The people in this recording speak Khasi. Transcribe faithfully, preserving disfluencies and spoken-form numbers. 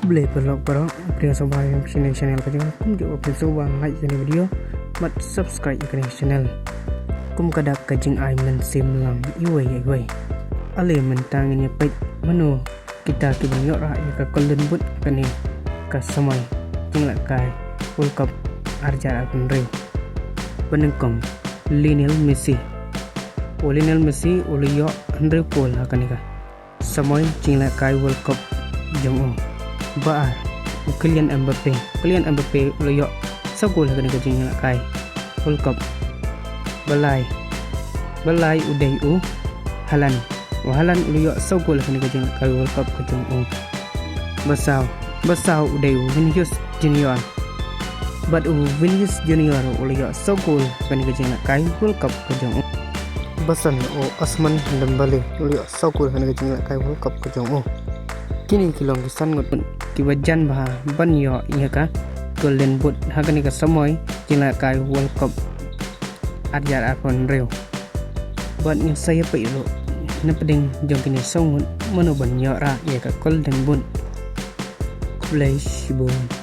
Khublei paralok baroh, pdiang sngewbha ïa kane ka channel ka jong nga. Kumjuh phin sngewbha like ïa kane ka video bad subscribe ïa kane ka channel. Kum ka dak ka jingai mynsiem lang iwei ïa iwei. Ale mynta ngin ïa peit mano kita kiban ïoh rah ïa ka Golden Boot ha kane ka samoi jingïalehkai World Cup ar hajar arphew hynriew. Ba nyngkong, Lionel Messi. U Lionel Messi u la ïoh hynriew kol ha kane ka samoi jingïalehkai World Cup jong u. Ba ar, u Kylian Mbappe. Kylian Mbappe u la ïoh saw kol ha kane ka jingïalehkai World Cup. Ba lai, ba lai u dei u Haaland. U Haaland u la ïoh saw kol ha kane ka jingïalehkai World Cup ka jong u. Ba saw, ba saw u dei u Vinicius Junior. Bad u Vinicius Junior u la ïoh saw kol ha kane ka jingïalehkai World Cup ka jong u. Ba san, u Ousmane Dembélé u la ïoh saw kol ha kane ka jingïalehkai World Cup ka jong u. Kine ki long ki san ngut kiba jan bha ban ïoh ïa ka Golden Boot ha kane ka samoi jingïalehkai World Cup ar hajar arphew hynriew. Bad ngin sa ïa peit ruh na pdeng jong kine saw ngut mano ban ïoh rah ïa ka Golden Boot. Khublei shibun.